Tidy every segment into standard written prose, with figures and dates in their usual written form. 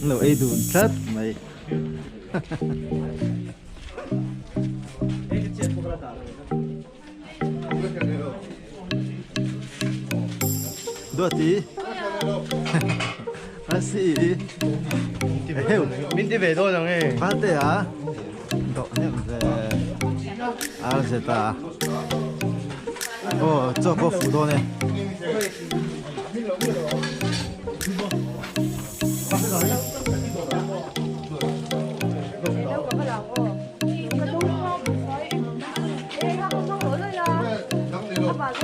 An lo ei dun tlat mai. Duati. Asi. Eheu. Min ti ve dawn ang e. Valte a. Dawh hnem ve. Arzeta. Aw chaw pawh fuh dawn e.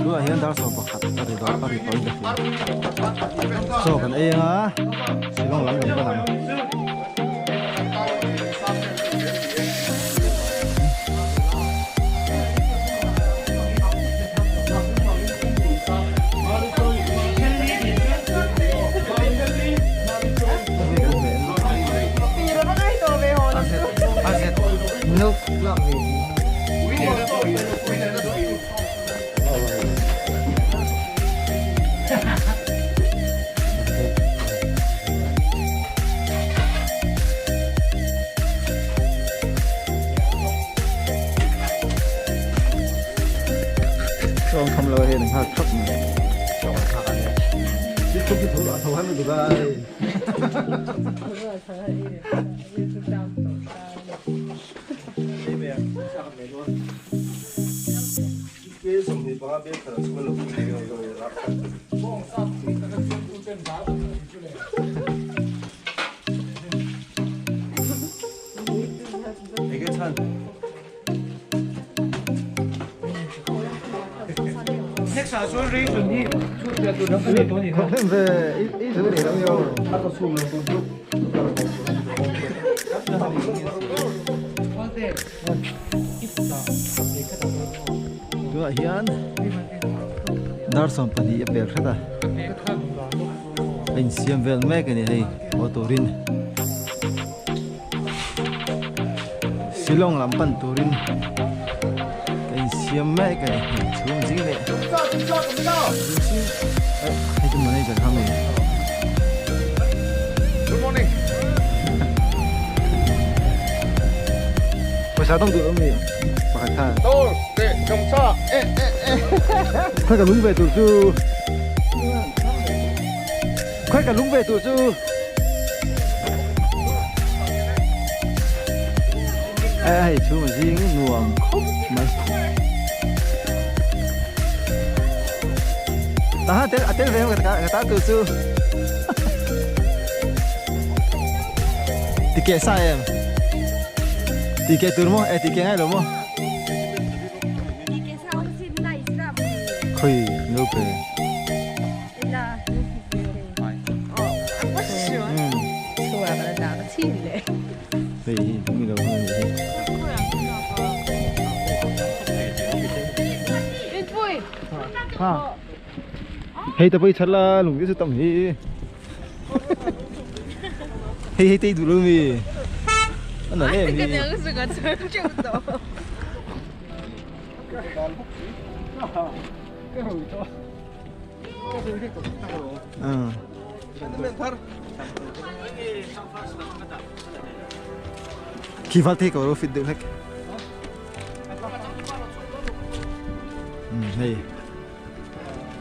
Tunah hian dar 11 a ri dawn a ri tawhin ka hria. Chaw kan ei anga Shillong lam kan pan ang. Chuan kham lo hian nghak thap mai. Tunah hian dar 12 a pel hret a a insiam vel mek a ni hei haw turin Shillong lam pan turin ka insiam mek a ni hei chhung zing leh hei chu manager kha mai Good morning. Pawisa dawng duh lo mi pakhat kha. Dawr teh dawng cha eh eh eh. Khoi ka lung ve tur chu. Khoi ka lung ve tur chu. Ai hei chhung a zing nuam khawp mai. Tahan tel a tel ve ka ka ta tur chu. Tike sa em. Tike tur maw? E tike ngai lo maw? Khoi no pe. Hei hi mi lo hman hi. Ha. Hei ta pui chala lung chu tam hi. Hei hei tei duh lo mi. Ana le mi. Khi val thei ko ro fit deuh hlek. Hei.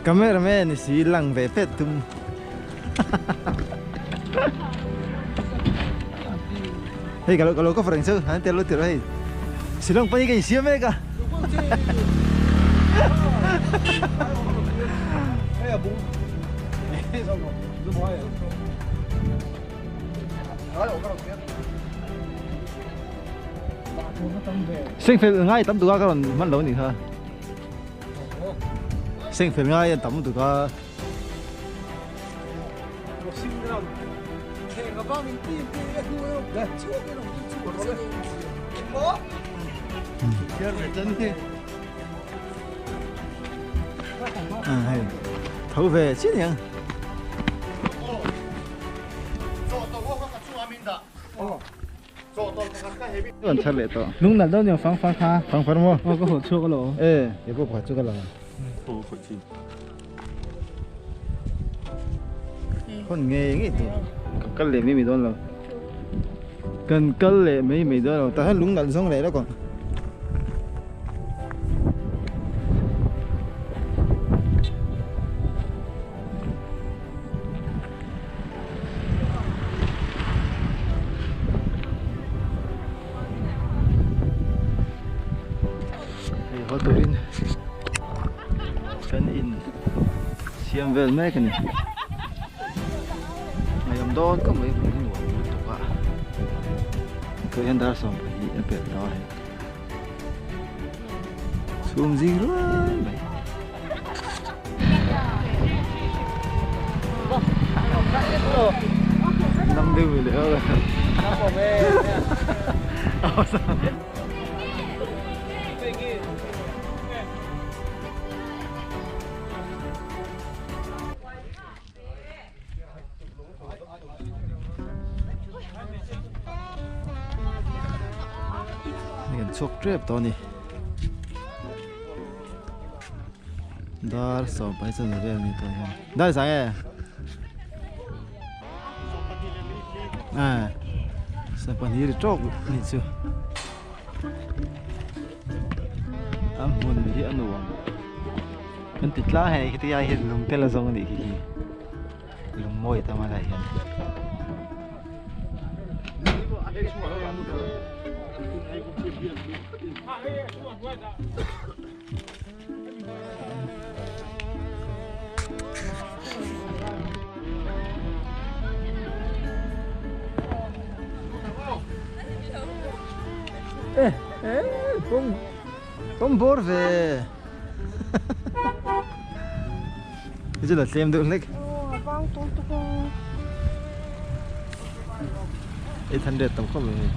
Cameraman si lang ve pet tum. Hei kalau kalau ko freng chu han tel lo tir hei. Silong pani kan siam mek a. Sengfel ngai tam tuka ka rawn hman lo ni kha. Sengfel ngai an tam tuka. Hei tho ve chiah niang. An char leh tawh. Lung nalh deuh niang fang far kha. Fang far maw? Aw ka hawh chhuak alawm. E, he pawh pakhat chu ka la. Hawn ngei ngei tur. Ka kal leh mai mai dawn lo. Kan kal leh mai mai dawn lo tah hian lung nalh zawng leh lawk ang. Hei haw turin kan in siam vel mek a ni. Ngaiawm dawn khawp mai hmun hi nuam lutuk a tui hian dar 12 a pelh tawh a hei chhum zing ruai mai. Năm đêm về lễ rồi. Kan chhuak tep tawh a ni dar sawm pahnih chuan vel a ni tawh hian dar zai e 12 ri tawk a nih chu a hmun hi a nuam kan ti tlang hei khiti ai hian lung te la zawng a nih khi khi lung mawi tam a lai hian. Eh, eh, pawm pawm bawr ve. Hei chu la tlem deuh hlek. 800 tam khawp mai hei.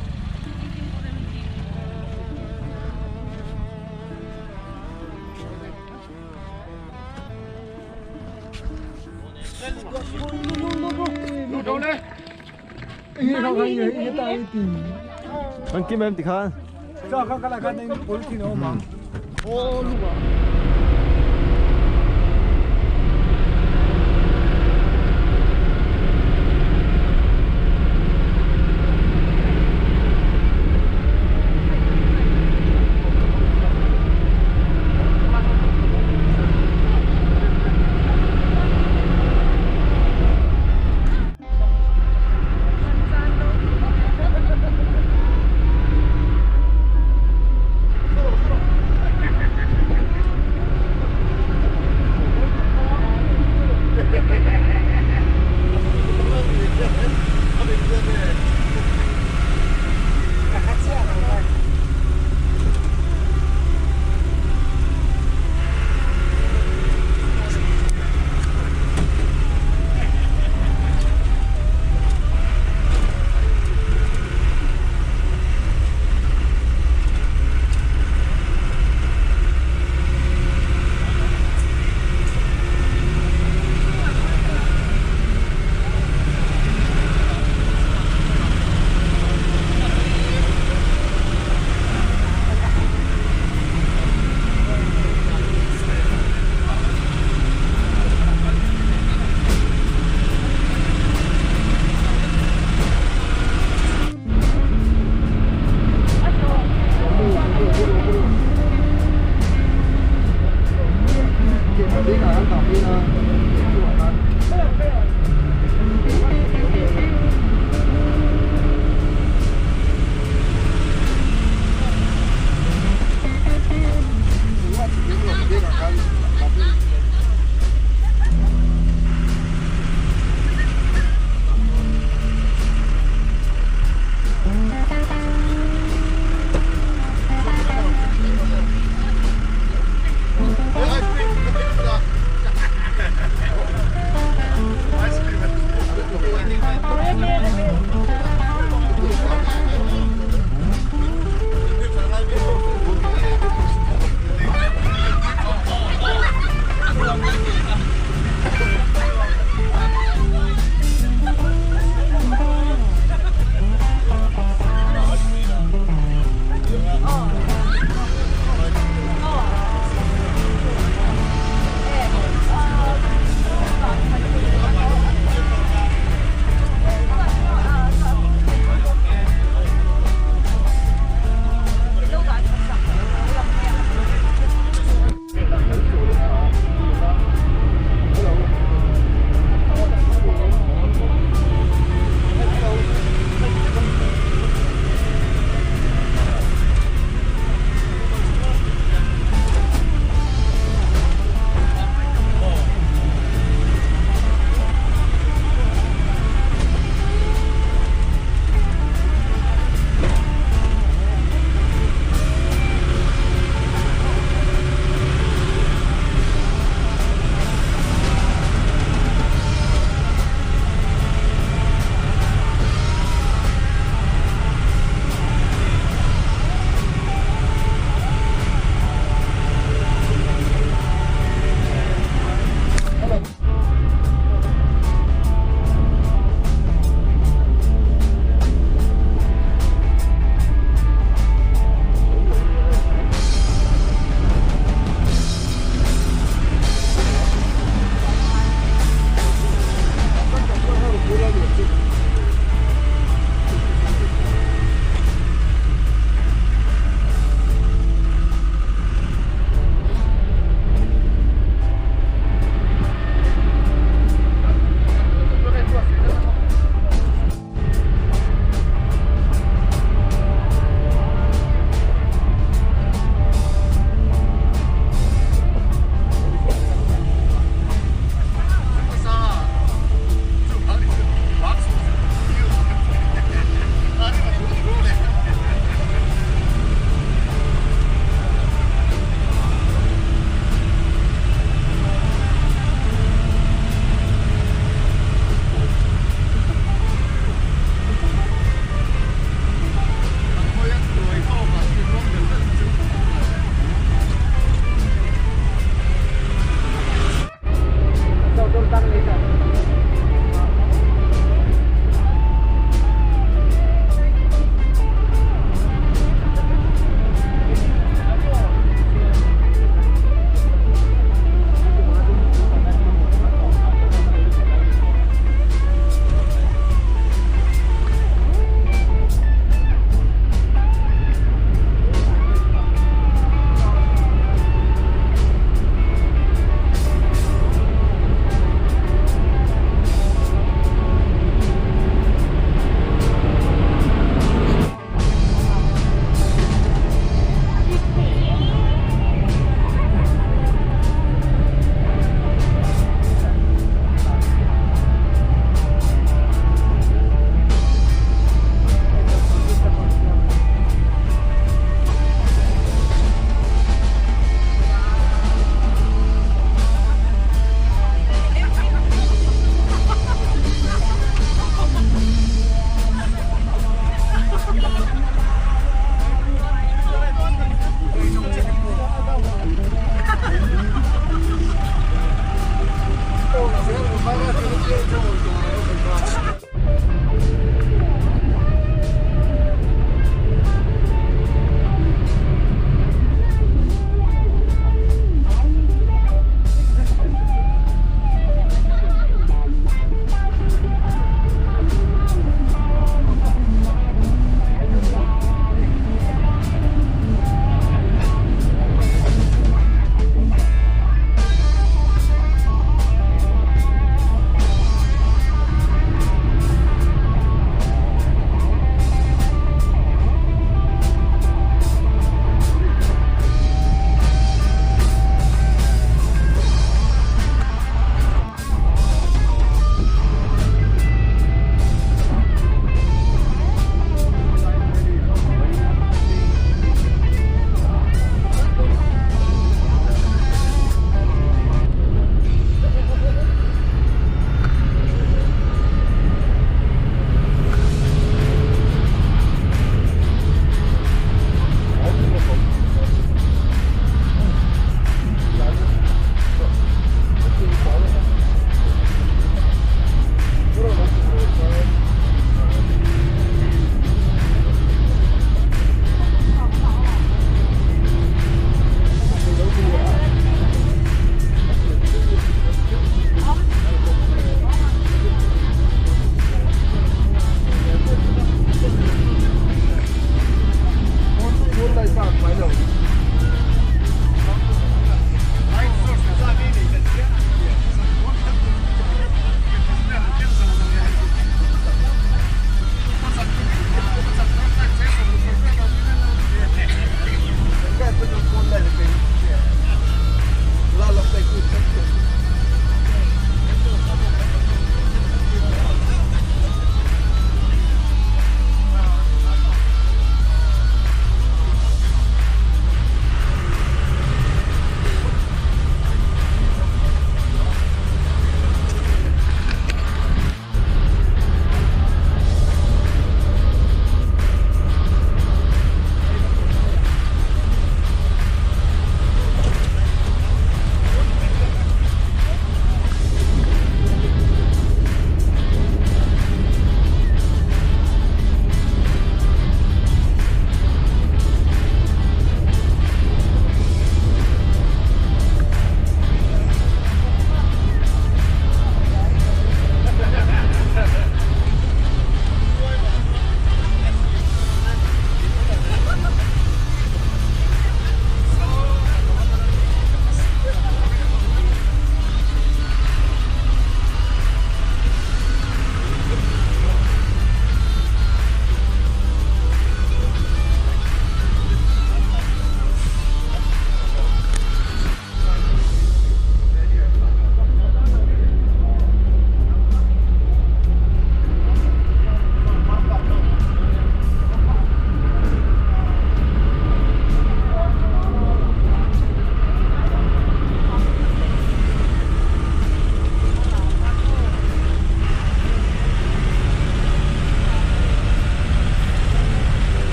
Kan kim em tikhan.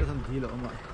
tham dil a awm a.